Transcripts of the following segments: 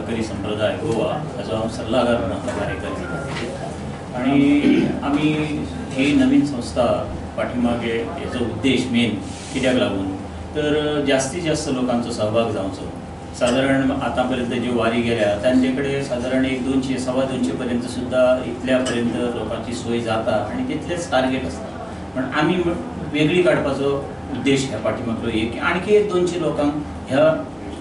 वारकरी संप्रदाय गोवा हाचो हांव सल्लागार म्हणून आतां कार्यकारी आनी आमी ही नवीन संस्था पाठीमागे हेजो उद्देश मेन कित्याक लागून तर जास्तीत जास्त लोकांचो सहभाग जावचो। साधारण आतापर्यंत जी वारी गेल्या तांचे कडेन साधारण एक 200 225 पर्यंत सुद्दां इतल्या पर्यंत लोकांची सोय जाता आनी तितलेच टार्गेट आसता। पण आमी वेगळी काडपाचो उद्देश ह्या पाठीमागलो एक की आणखी एक 200 लोकांक ह्या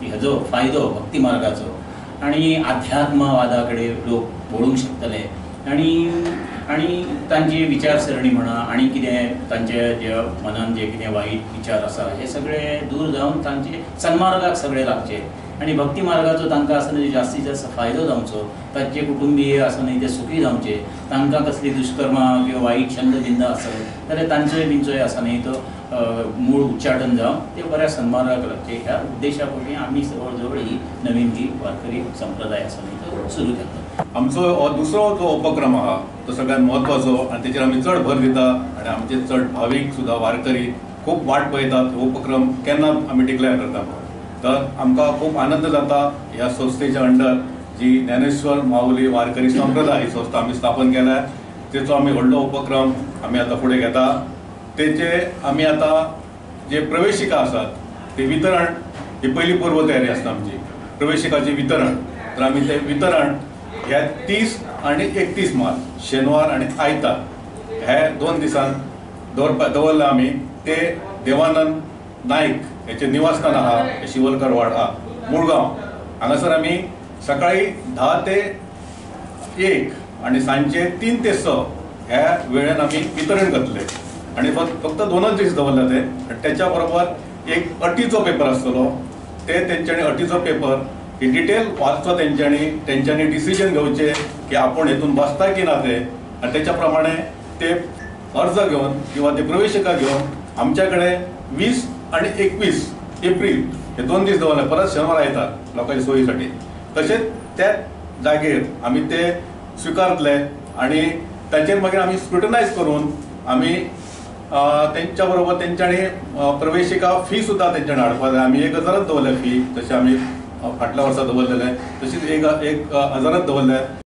हेजो फायदो भक्ती मार्गाचो आनी अध्यात्मवादा कडेन लोक वळूंक शकतले आनी आनी तांची विचारसरणी म्हणा आनी कितें तांचे जे मनान जे कितें वायट विचार आसा हे सगळे दूर जावन तांचे सन्मार्गाक सगळे लागचे आनी भक्ती मार्गाचो तांकां आसा न्ही जास्तीत जास्त फायदो जावचो, तांचे कुटुंबीय आसा न्ही ते सुखी जावचे, तांकां कसली दुष्कर्मां किंवा वायट छंद बिंद आसत जाल्यार तांचोय बिंचोय आसा न्ही तो मूळ उच्चाटन जावन ते बऱ्या सन्मार्गाक लागचे। ह्या उद्देशा पोटी आमी जवळ जवळ ही नवीन ही वारकरी संप्रदाय आसा न्ही तो सुरू केलो। आमचो हो दुसरो जो उपक्रम आहा तो सगळ्यात म्हत्वाचो आनी तेचेर आमी चड भर दिता आनी आमचे चड भावीक सुद्दां वारकरी खूब वाट पळयतात हो उपक्रम केन्ना आमी डिक्लेअर करता। तर आमकां खूब आनंद जाता ह्या संस्थेच्या अंडर जी ज्ञानेश्वर माऊली वारकरी संप्रदाय ही संस्था आमी स्थापन केल्या तेचो आमी व्हडलो उपक्रम आमी आतां फुडें घेता। तेचे आमी आतां जे प्रवेशिका आसात ते वितरण ही पयली पूर्व तयारी आसता आमची प्रवेशिकाचें वितरण, तर आमी तें वितरण ह्या 30 आनी 31 मार्च शेनवार आनी आयतार हे 2 दिसान दवरला आमी। ते देवानंद नायक हेचे निवासस्थान आहा शिवलकर वाड आहा मुळगांव हांगासर आमी सकाळी 10 ते 1 आनी सांजचे 3 ते 6 ह्या वेळेन आमी वितरण करतले आनी फक्त 2 दीस दवरले ते। आनी तेच्या बरोबर एक अटीचो पेपर आसतलो ते तेंच्यांनी अटीचो पेपर ही डिटेल वाचचो तेंच्यांनी, तेंच्यांनी डिसिजन घेवचें की आपूण हेतून बसता की ना ते, आनी तेच्या प्रमाणे ते अर्ज घेवन किंवा ते प्रवेशिका घेवन आमच्या कडेन 20 आनी 21 एप्रील हे 2 दीस दवरले परत शेनवार आयतार लोकांच्या सोयीसाठी। तशेंच त्या जागेर आमी ते स्विकारतले आनी ताचेर मागीर आमी स्क्रुटनायज करून आमी तेंच्या बरोबर तेंच्यांनी प्रवेशिका फी सुद्दां तेंच्यांनी हाडपाक जाय। आमी 1000 दवरल्या फी, तशें आमी फाटल्या वर्सा दवरलेले तशीच 1000 दवरल्या।